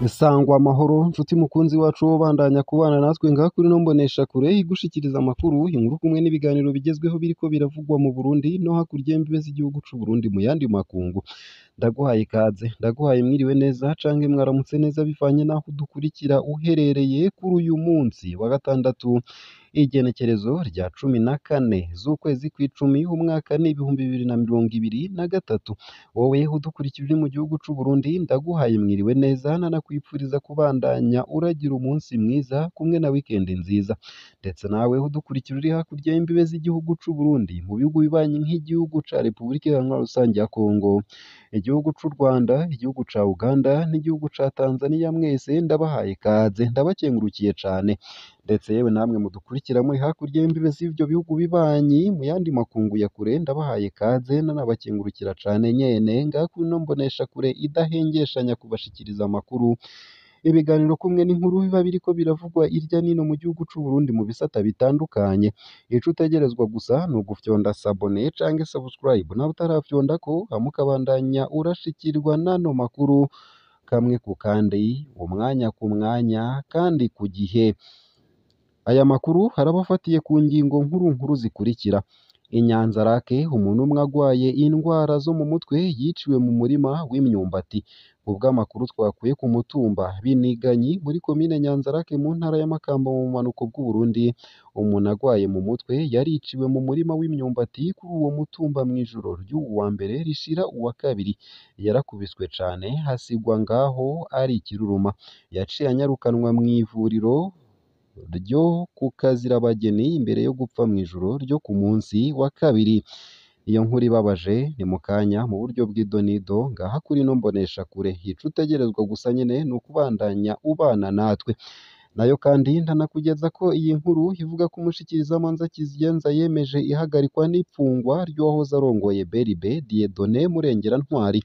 Sangwa amahoro nshuti mukunzi wacu wobandanya kubana natwe ngaha kuri ino mboneshakure igushikiriza amakuru, inkuru kumwe n'ibiganiro bigezweho biriko biravugwa mu Burundi no hakurya y'imbibe z'igihugu c'u Burundi mu yandi makungu. Ndaguhaye ikaze, ndaguhaye mwiriwe neza canke mwaramutse neza bivanye n'aho udukurikira uherereye kuri uyu munsi wa gatandatu, igenekerezo rya 14 z'ukwezi kw'icumi umwaka ni 2023. Wowe udukurikira uri mu gihugu c'u Burundi ndaguhaye mwiriwe neza, nanakwipfuriza kubandanya uragira umunsi mwiza kumwe na weekend nziza. Ndetse nawe udukurikira uri hakurya y'imbibe z'igihugu c'u Burundi mu bihugu bibanyi nk'igihugu ca Repubulika Iharanira Rusangi ya Kongo, igihugu c'u Rwanda, igihugu ca Uganda n'igihugu ca Tanzania, mwese ndabahaye ikaze, ndabakengurukiye cane. Ndetse yewe namwe mudukurikira muri hakurya y'imbibe z'ivyo bihugu bibanyi mu yandi makungu ya kure, ndabahaye ikaze nanabakengurukira cane nyene ngaha kuri ino mboneshakure idahengeshanya kubashikiriza amakuru, ibiganiro kumwe n'inkuru biba biriko biravugwa irya nino mu gihugu c'u Burundi mu bisata bitandukanye. Ico utegerezwa gusa ni ugufyonda s'abonner canke subscribe nawe utarafyondako, hama ukabandanya urashikirwa n'ano makuru kamwe ku kandi, umwanya ku mwanya kandi ku gihe. Aya makuru haraba afatiye ku ngingo nkuru nkuru zikurikira: I Nyanzarake umuntu umwe agwaye indwara zo mu mutwe yiciwe mu murima w'imyumbati. Kubw'amakuru twakuye ku mutumba Biniganyi muri komine Nyanzarake mu ntara ya Makamba mu bumanuko bw'Uburundi, umuntu agwaye mu mutwe yariciwe mu murima w'imyumbati kuri uwo mutumba mw'ijoro ry'uwu wa mbere rishira uwa kabiri. Yarakubiswe cane asigwa ngaho ari ikiruruma. Yaciye anyarukanwa mw'ivuriro ryo ku Kazirabageni imbere yo gupfa mw'ijoro ryo ku munsi wa kabiri. Iyo nkuru ibabaje ni mu kanya mu buryo bw'idonido ngaha kuri ino mboneshakure. Ico utegerezwa gusa nyene ni ukubandanya ubana natwe. Nayo kandi ndanakugeza ko iyi nkuru ivuga ko umushikirizamanza Kizigenza yemeje ihagarikwa n'ipfungwa ry'uwahoze arongoye BRB Dieudonné Murengerantwari.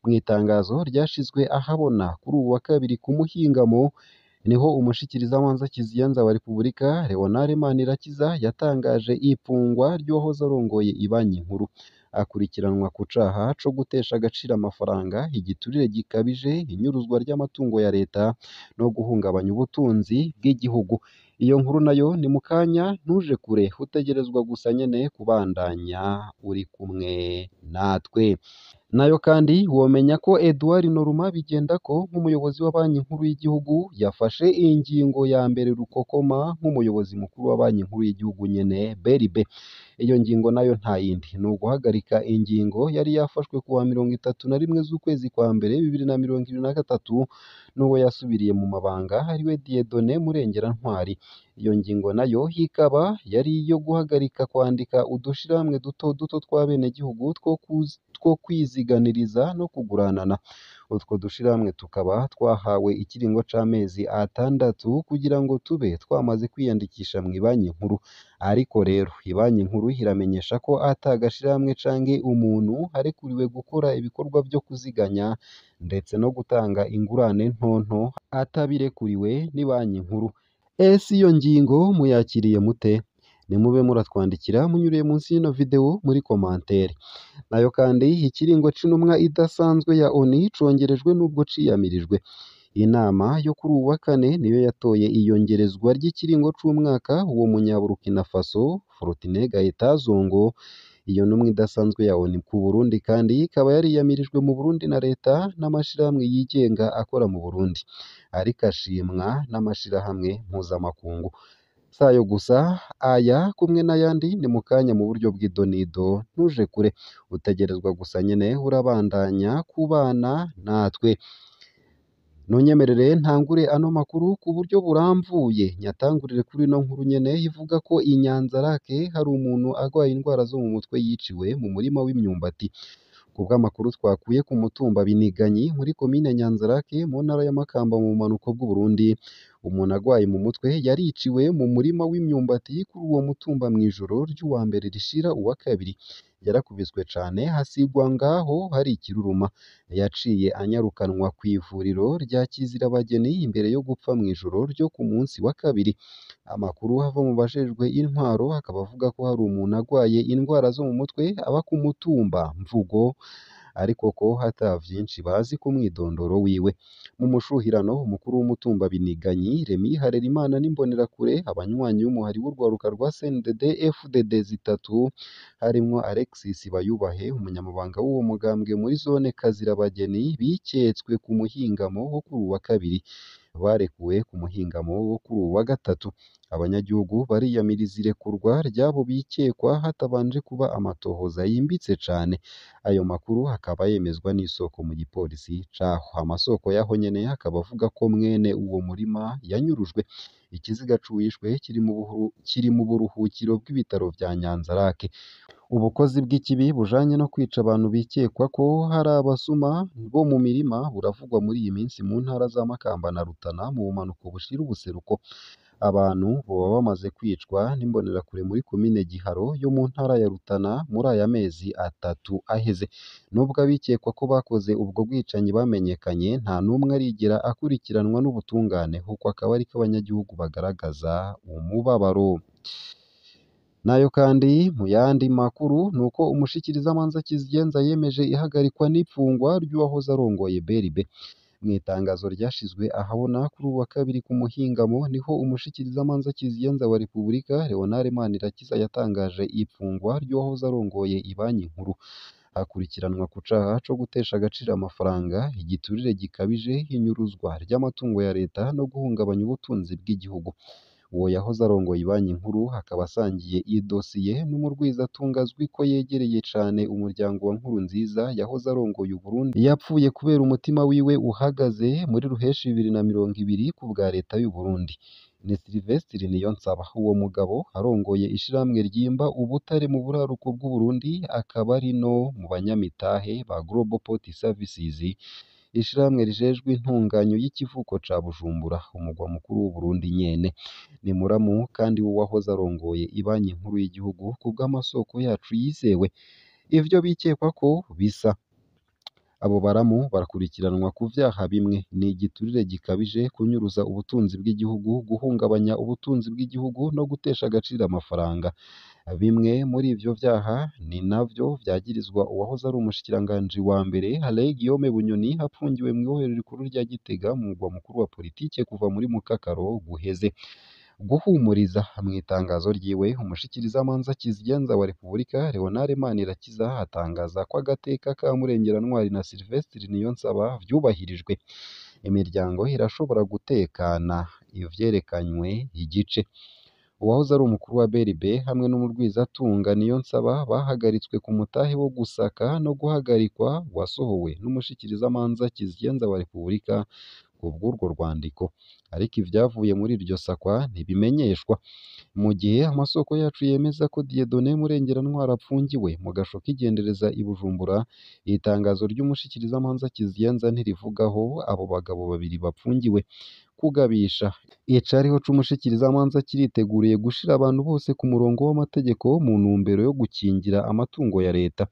Mw'itangazo ryashizwe ahabona kuri uwu wa kabiri ku muhingamo, niho umushikirizamanza Kizigenza wa Repubulika Leonard Manirakiza yatangaje ipfungwa ry'uwahoze arongoye ibanki nkuru. Akurikiranwa ku caha co gutesha agaciro amafaranga, igiturire gikabije, inyuruzwa ry'amatungo ya leta no guhungabanya ubutunzi bw'igihugu. Iyo nkuru nayo ni mu kanya, ntuje kure, utegerezwa gusa nyene kubandanya uri kumwe natwe. Nayo kandi womenya ko Edouard Noruma Bigendako nk'umuyobozi wa banki nkuru y'igihugu yafashe ingingo ya mbere rukokoma nk'umuyobozi mukuru wa banki nkuru y'igihugu nyene BRB. Iyo ngingo nayo nta yindi ni uguhagarika ingingo yari yafashwe kuwa 31 z'ukwezi kwa mbere 2023 n'uwo yasubiriye mu mabanga ariwe Dieudonné Murengerantwari. Iyo ngingo nayo ikaba yari iyo guhagarika kwandika udushirahamwe duto duto tw'abenegihugu two kwiziganiriza no kuguranana. Utwo dushirahamwe tukaba twahawe ikiringo c'amezi 6 kugira ngo tube twamaze kwiyandikisha mw'ibanki nkuru. Ariko rero ibanki nkuru iramenyesha ko ata gashirahamwe canke umuntu arekuriwe gukora ibikorwa vyo kuziganya ndetse no gutanga ingurane ntonto atabirekuriwe n'ibanki nkuru. Ese iyo ngingo muyakiriye mute? Nimube muratwandikira munyuriye munsi y'ino video muri commentaire. Nayo kandi ikiringo c'intumwa idasanzwe ya ONU congerejwe n'ubwo ciyamirijwe. Inama yo kuri uwu wa kane niyo yatoye iyongerezwa ry'ikiringo c'umwaka uwo munyaburukina Faso Fortuné Gaëtan Zongo. Iyo ntumwa idasanzwe ya ONU ku Burundi kandi ikaba yariyamirijwe mu Burundi na leta n'amashirahamwe yigenga akora mu Burundi, ariko ashimwa n'amashirahamwe mpuzamakungu. Sayo gusa, aya kumwe n'ayandi ni mu kanya mu buryo bw'idonido, ntuje kure, utegerezwa gusa nyene urabandanya kubana natwe. Ntunyemerere ntangure ano makuru ku buryo buramvuye, nyatangurire kuri ino nkuru nyene ivuga ko i Nyanzarake hari umuntu agwaye indwara zo mu mutwe yiciwe mu murima w'imyumbati. Kubw'amakuru twakuye ku mutumba Biniganyi muri komine Nyanzarake mu ntara ya Makamba mu bumanuko bw'Uburundi, umuntu agwaye mu mutwe yariciwe mu murima w'imyumbati kuri uwo mutumba mw'ijoro ry'uwa mbere rishira uwa kabiri. Yarakubiswe cane asigwa ngaho hari ikiruruma. Yaciye anyarukanwa kw'ivuriro rya Kizirabageni imbere yo gupfa mw'ijoro ryo ku munsi wa kabiri. Amakuru ava mu bajejwe intwaro akaba avuga ko hari umuntu agwaye indwara zo mu mutwe aba ku mutumba Mvugo. ariko ko ata vyinshi bazi ku mwidondoro wiwe. Mu mushuhirano, umukuru w'umutumba Biniganyi, Remy Harerimana n'Imbonerakure, abanywanyi b'umuhari w'urwaruka rwa CNDD-FDD zitatu harimwo Alexis Bayubahe, umunyamabanga w'uwo mugambwe muri zone Kazirabageni, biketswe ku muhingamo wo kuri uwu wa kabiri, barekuwe ku muhingamo wo kuri uwu wa gatatu. Abanyagihugu bariyamiriza irekurwa ry'abo bikekwa hatabanje kuba amatohoza yimbitse cane. Ayo makuru akaba yemezwa n'isoko mu gipolisi caho. Amasoko yaho nyene akaba avuga ko mwene uwo murima yanyurujwe. Ikiziga c'uwishwe kiri mu buruhukiro bw'ibitaro vya Nyanzarake. Ubukozi bw'ikibi bujanye no kwica abantu bikekwa ko hari abasuma bo mu mirima buravugwa muri iyi minsi mu ntara za Makamba na Rutana mu bumanuko bushira ubuseruko. Abantu boba bamaze kwicwa n'imbonerakure muri komine Giharo yo mu ntara ya Rutana muri aya mezi atatu aheze. Nubwo abikekwa ko bakoze ubwo bwicanyi bamenyekanye, nta n'umwe arigera akurikiranwa n'ubutungane, uko akaba ariko abanyagihugu bagaragaza umubabaro. Nayo kandi mu yandi makuru nuko umushikirizamanza Kizigenza yemeje ihagarikwa n'ipfungwa ry'uwahoze arongoye BRB. Mu itangazo ryashizwe ahabona kuri uwu wa kabiri ku muhingamo, niho umushikirizamanza Kizigenza wa Repubulika Leonard Manirakiza yatangaje ipfungwa ry'uwahoze arongoye ibanki nkuru, akurikiranwa ku caha co gutesha agaciro amafaranga, igiturire gikabije, inyuruzwa ry'amatungo ya leta no guhungabanya ubutunzi bw'igihugu. Uwo yahoze arongoye ibanki nkuru akaba asangiye idosiye n'umurwizatunga azwi ko yegereye cane umuryango wa Nkurunziza yahoze arongoye Uburundi, yapfuye kubera umutima wiwe uhagaze muri ruheshi 2020 ku bwa leta y'u Burundi. Ni Sylvestre Niyonsaba. Uwo mugabo arongoye ishirahamwe ryimba ubutare mu buraruko bw'Uburundi, akaba ari no mu banyamitahe ba Global Port Services, ishirahamwe rijejwe intunganyo y'ikivuko ca Bujumbura, umugwa mukuru w'Uburundi nyene. Ni muramu kandi w'uwahoze arongoye ibanki nkuru y'igihugu kubw'amasoko yacu yizewe. Ivyo bikekwa ko bisa. Abo baramu barakurikiranwa ku vyaha bimwe: ni igiturire gikabije, kunyuruza ubutunzi bw'igihugu, guhungabanya ubutunzi bw'igihugu no gutesha agaciro amafaranga. Bimwe muri ivyo vyaha ni navyo vyagirizwa uwahoze ari umushikiranganji wa mbere Alain Guillaume Bunyoni, apfungiwe mw'ibohero rikuru rya Gitega mu mugwa mukuru wa politike kuva muri Mukakaro guheze. Guhumuriza mu itangazo ryiwe, umushikirizamanza Kizigenza wa Repubulika Leonard Manirakiza atangaza ko agateka ka Murengerantwari na Sylvestre Niyonsaba vyubahirijwe. Imiryango irashobora gutekana ivyerekanywe igice. Uwahoze ari umukuru wa BRB hamwe n'umurwizatunga Niyonsaba bahagaritswe ku mutahe wo gusaka no guhagarikwa wasohowe n'umushikirizamanza Kizigenza wa Repubulika kubw'urwo rwandiko, ariko ivyavuye muri iryo sakwa ntibimenyeshwa. Mu gihe amasoko yacu yemeza ko Dieudonné Murengerantwari apfungiwe mu gasho k'igendereza i Bujumbura, itangazo ry'umushikirizamanza Kizigenza ntirivugaho abo bagabo babiri bapfungiwe. Kugabisha icariho c'umushikirizamanza kiriteguriye gushira abantu bose ku murongo w'amategeko mu ntumbero yo gukingira amatungo ya leta.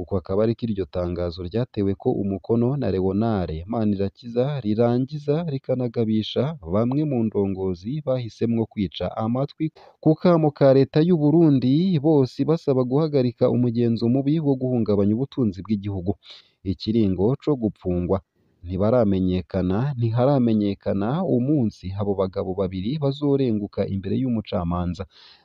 Uko akaba ariko iryo tangazo ryateweko umukono na Leonard Manirakiza rirangiza rikanagabisha bamwe mu ndongozi bahisemwo kwica amatwi ku kamo ka leta y'u Burundi, bose basaba guhagarika umugenzo mubi wo guhungabanya ubutunzi bw'igihugu. Ikiringo co gupfungwa ntiharamenyekana umunsi abo bagabo babiri bazorenguka imbere y'umucamanza.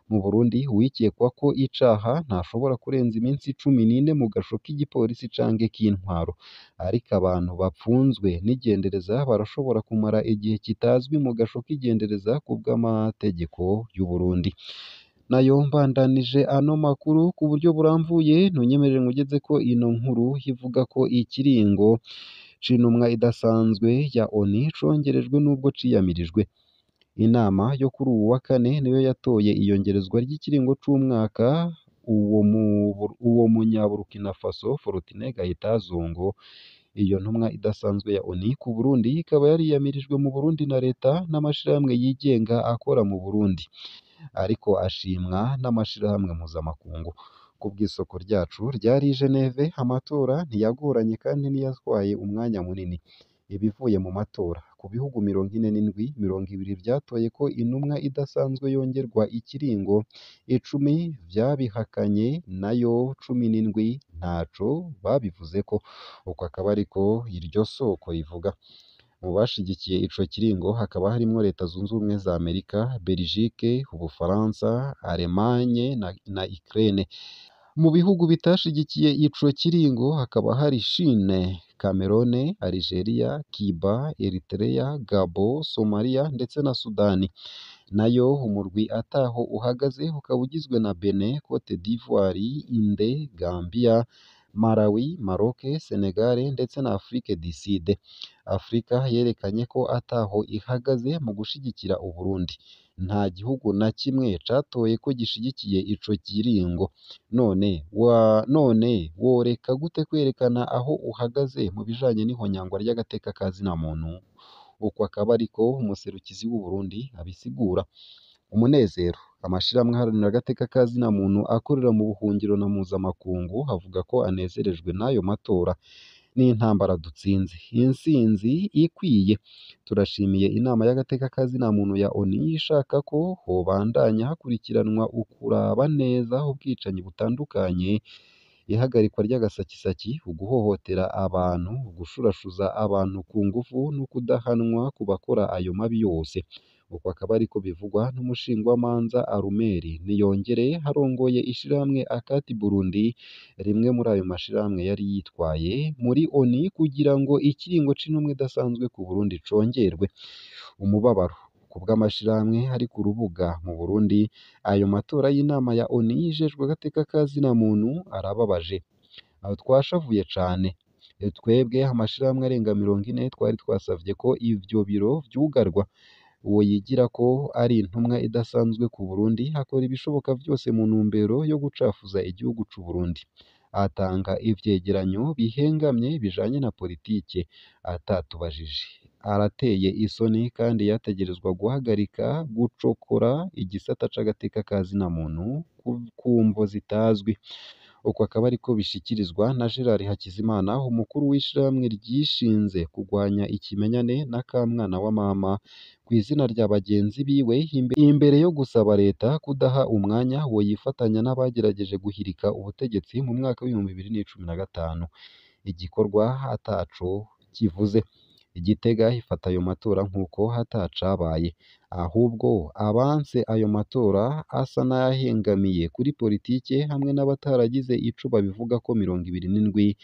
Mu Burundi, uwikekwa ko icaha ntashobora kurenza iminsi 14 mu gasho k'igipolisi canke k'intwaro, ariko abantu bapfunzwe n'igendereza barashobora kumara igihe kitazwi mu gasho k'igendereza kubw'amategeko y'u Burundi. Nayo mbandanije ano makuru ku buryo burambuye, ntunyemerere nkugezeko ino nkuru ivuga ko ikiringo c'intumwa idasanzwe ya ONU congerejwe n'ubwo ciyamirijwe. Inama yo kuri uwu wa kane niyo yatoye iyongerezwa ry'ikiringo c'umwaka uwo munyaburukina Faso Fortuné Gaëtan Zongo. Iyo ntumwa idasanzwe ya ONU ku Burundi ikaba yariyamirijwe mu Burundi na leta n'amashirahamwe yigenga akora mu Burundi, ariko ashimwa n'amashirahamwe mpuzamakungu. Ku bw'isoko ryacu ryari i Geneve, amatora ntiyagoranye kandi ntiyatwaye umwanya munini. Ibivuye mu matora ku bihugu 47, 20 vyatoye ko intumwa idasanzwe yongerwa ikiringo, 10 vyabihakanye nayo 17 ntaco babivuzeko. Uko akaba ariko iryo soko rivuga. Mu bashigikiye ico kiringo hakaba harimwo Leta Zunze Ubumwe za Amerika, Belgique, Ubufaransa, Allemagne na Ukraine. Mu bihugu bitashigikiye ico kiringo hakaba hari Chine, Cameroon, Algeria, Cuba, Eritrea, Gabon, Somalia ndetse na Sudani. Nayo umurwi ataho uhagaze ukaba ugizwe na Benin, Cote d'Ivoire, Inde, Gambia, Malawi, Maroc, Senegal ndetse na Afrique du Sud. Afrika yerekanye ko ataho ihagaze mu gushigikira Uburundi. Nta gihugu na kimwe catoye ko gishigikiye ico kiringo. None woreka gute kwerekana aho uhagaze mu bijanye n'ihonyangwa ry'agateka ka zina muntu? Uko akaba ariko umuserukizi w'Uburundi abisigura. Umunezero amashirahamwe aharanira agateka ka zina muntu akorera mu buhungiro na mpuzamakungu avuga ko anezerejwe n'ayo matora. N'intambara dutsinze, intsinzi ikwiye. Turashimiye inama y'agateka ka zina muntu ya ONU ishaka ko hobandanya hakurikiranwa ukuraba neza ubwicanyi butandukanye, ihagarikwa ry'agasakisaki, uguhohotera abantu, ugushurashuza abantu ku ngufu n'ukudahanwa ku bakora ayo mabi yose. Uko akaba ariko bivugwa n'umushingwamanza Arumeri Niyongere arongoye ishirahamwe Akati Burundi, rimwe muri ayo mashirahamwe yari yitwaye muri ONU kugira ngo ikiringo c'intumwa idasanzwe ku Burundi congerwe. Umubabaro kubw'amashirahamwe ari ku rubuga mu Burundi, ayo matora y'inama ya ONU ijejwe agateka ka zina muntu arababaje. Aho twashavuye cane. Twebwe amashirahamwe arenga 40 twari twasavye ko ivyo biro vyugarwa. Uwo yigira ko ari intumwa idasanzwe ku Burundi akora ibishoboka vyose mu ntumbero yo gucafuza igihugu c'u Burundi. Atanga ivyegeranyo bihengamye bijanye na politike atatubajije. Arateye isoni kandi yategerezwa guhagarika gucokora igisata c'agateka ka zina muntu ku mvo zitazwi. Uko akaba ariko bishikirizwa na Gerard Hakizimana, umukuru w'ishirahamwe ryishinze kugwanya ikimenyane na kamwana wa mama kw'izina rya bagenzi biwe, imbere yo gusaba leta kudaha umwanya woyifatanya n'abagerageje guhirika ubutegetsi mu mwaka w'2015. Igikorwa ataco kivuze. Igitega ifata ayo matora nk'uko atacabaye, ahubwo abanse ayo matora asa n'ayahengamiye kuri politike hamwe n'abataragize ico babivugako 27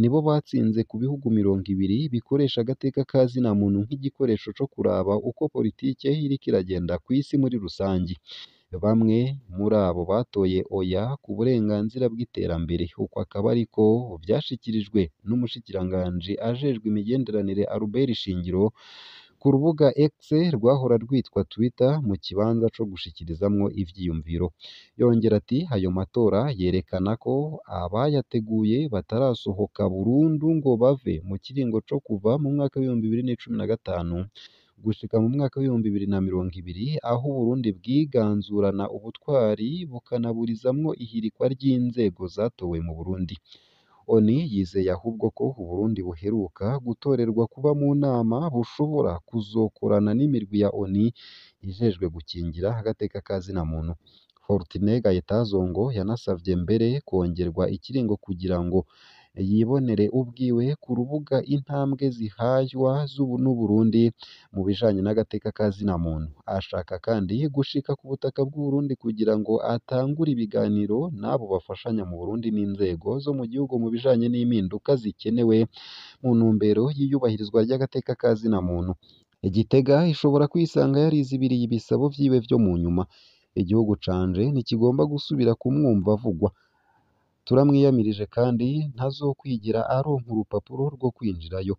nibo batsinze ku bihugu 20 bikoresha agateka ka zina muntu nk'igikoresho co kuraba uko politike iriko iragenda kw'isi muri rusangi. Bamwe muri abo batoye oya ku burenganzira bw'iterambere. Uko akaba ariko vyashikirijwe n'umushikiranganji ajejwe imigenderanire Albert Shingiro ku rubuga X rwahora rwitwa Twitter mu kibanza co gushikirizamwo ivyiyumviro. Yongera ati ayo matora yerekana ko abayateguye batarasohoka burundu ngo bave mu kiringo co kuva mu mwaka w'2015 gushika mu mwaka w'2020, aho Uburundi bwiganzurana ubutwari bukanaburizamwo ihirikwa ry'inzego zatowe mu Burundi. ONU yizeye ahubwo ko Uburundi buheruka gutorerwa kuba mu nama bushobora kuzokorana n'imirwi ya ONU ijejwe gukingira agateka ka zina muntu. Fortuné Gaëtan Zongo yanasavye mbere kongerwa ikiringo kugira ngo yibonere ubwiwe ku rubuga intambwe zihaywa n'Uburundi mu bijanye n'agateka ka zina muntu. Ashaka kandi gushika ku butaka bw'Uburundi kugira ngo atangure ibiganiro n'abo bafashanya mu Burundi n'inzego zo mu gihugu mu bijanye n'impinduka zikenewe mu ntumbero y'iyubahirizwa ry'agateka ka zina muntu. Igitega ishobora kwisanga yarizibiriye ibisabo vyiwe vyo mu nyuma. Igihugu canje ntikigomba gusubira kumwumva avugwa. Turamwiyamirije kandi ntazokwigira aronka urupapuro rwo kwinjirayo.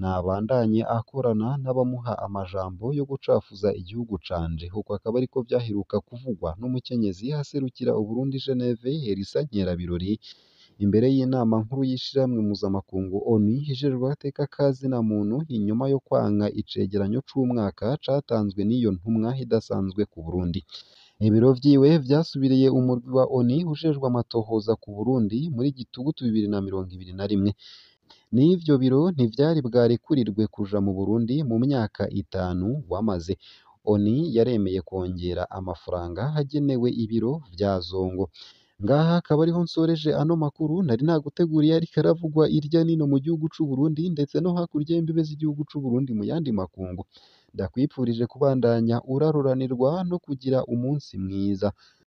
Nabandanye akorana n'abamuha amajambo yo gucafuza igihugu canje. Uko akaba ariko vyaheruka kuvugwa n'umukenyezi aserukira Uburundi i Geneve, Elsa Nkerabirori, imbere y'inama nkuru y'ishirahamwe mpuzamakungu ONU ijejwe agateka ka zina muntu, inyuma yo kwanka icegeranyo c'umwaka catanzwe n'iyo ntumwa idasanzwe ku Burundi. Ibiro vyiwe vyasubiriye umurwi wa ONU ujejwe amatohoza ku Burundi muri Gitugutu 2021. N'ivyo biro ntivyari bwarekurirwe kuja mu Burundi mu myaka 5 wamaze. ONU yaremeye kwongera amafaranga agenewe ibiro vya Zongo. Ngaha akaba ariho nsoreje ano makuru nari naguteguriye ariko aravugwa irya nino mu gihugu c'u Burundi ndetse no hakurya y'imbibe z'igihugu c'u Burundi mu yandi makungu. Ndakwipfurije kubandanya uraroranirwa no kugira umunsi mwiza.